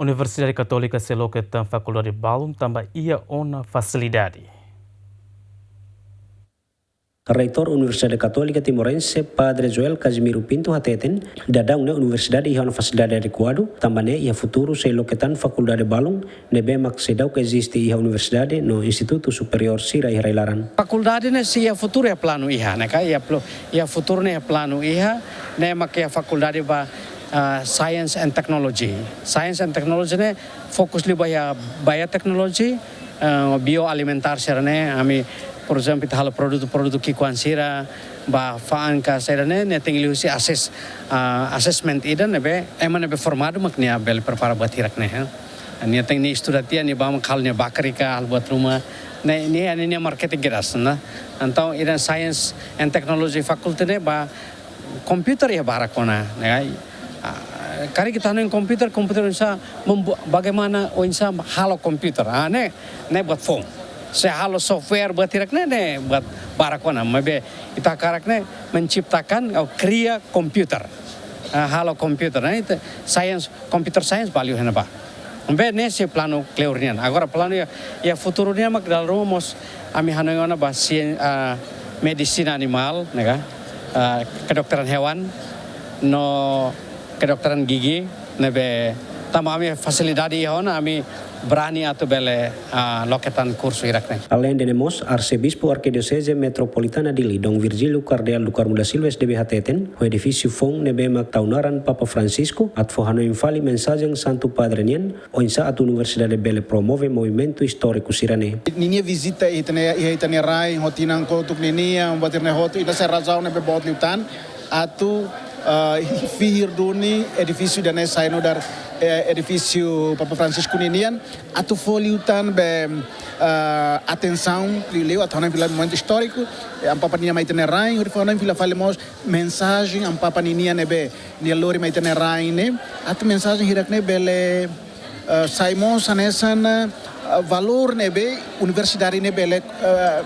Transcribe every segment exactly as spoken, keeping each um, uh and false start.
Universidade Katólika sei loke tan fakuldade balun tanba iha ona fasilidade. Reitór Universidade Katólika Timorense, Padre Joel Casimiro Pinto hateten, daudaun ne'e universidade iha ona fasilidade adekuadu, tanba ne'e iha futuru sei loke tan fakuldade balun, ne'ebé mak seidauk eziste iha universidade no institutu superiór sira iha rai-laran. Fakuldade ne'e sei iha futuru iha planu iha, ne'e ka, iha plu-, iha futuru ne'e iha planu iha, ne'e mak iha fakuldade ba, ah, Science and Technology. Science and Technology ne'e fokus liu ba iha biotechnology, ah, bioalimentár sira-ne'e, ami, por ezemplu, ita halo produtu-produtu ki'ikoan sira, ba fa'an ka saida-ne'e, ne'e tenke liuhusi assess-, ah, assessment ida ne'ebé, ema ne'ebé formadu mak nia bele prepara buat hirak-ne'e, eh. Nia tenke nia estuda tiha, nia bá mak halo nia bakery ka, halo buat ruma. Ne'e, ne'e, ne'e nia marketing kedas, ne'e. Entaun, ida Science and Technology Faculty ne'e ba komputer iha barak ona, ne'e ka. Ah, karik ita hanoin komputer, komputer oinsá membu-, bagaimana oinsá halo komputer. Ah, ne'e, ne'e buat foun. Se halo software buat hirak-ne'e, ne'e buat barak ona. Maibé ita hakarak ne'e menciptakan ou kria komputer. Ah, halo komputer. Ne'e ita science, computer science ba liu iha ne'ebá. Maibé ne'e sei planu kleur nian. Agora planu iha, iha futuru nian mak dala ruma mós ami hanoin ona ba sien-, ah, medisina animál, ne'e ka, ah, kedokteran hewan, no kedokteran gigi, ne'ebé tanba ami fasilidade iha ona, ami brani atu bele, ah, loke tan kursu hirak-ne'e. Aleinde ne'e mós, Arsebispu Arkidioseze Metropolitana Dili, Dom Virgílio Kardeál do Carmo da Silva, S D B, hateten, ho edifísiu foun ne'ebé mak tau naran Papa Francisco, atu fó hanoin fali mensajen Santu Padre nian, oinsá atu universidade bele promove movimentu istóriku sira-ne'e. Ninia vizita iha ita-nia, iha ita-nia rain, ho tinan kotuk ninian, buat hirak-ne'e hotu, ida-ne'e sai razaun ne'ebé boot liután atu, ah, fihir duni edifísiu ida-ne'e sai nu'udar, eh, edifísiu Papa Francisco ninian, atu fó liután be, ah, atensaun liuliu, atu hanoin fila movimentu istóriku, eh, Amu Papa ninia mai ita-nia rain, hodi fó hanoin fila fali mós mensajen Amu Papa ninian ne'ebé nia lori mai ita-nia rain ne'e, atu mensajen hirak-ne'e bele, eh, sai mós hanesan, eh, valór ne'ebé universidade ne'e bele, eh,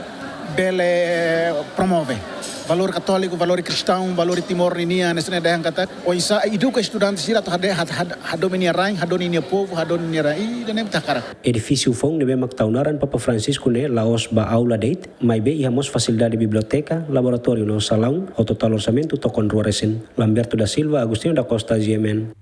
bele promove. Valór katóliku, valór kristaun, valór Timor ninian, hanesan ne'e dehan katak, oinsá eduka estudante sira atu hade-, had-, had-, hadomi nia rain, hadomi nia povu, hadomi nia rain, ida-ne'e mak ita hakarak. Edifísiu foun ne'ebé mak tau naran Papa Francisco ne'e la'ós ba aula de'it, maibé iha mós fasilidade biblioteka, laboratóriu no salaun, ho totál orsamentu tokon rua resin. Lamberto da Silva, Agostinho da Costa, G M N.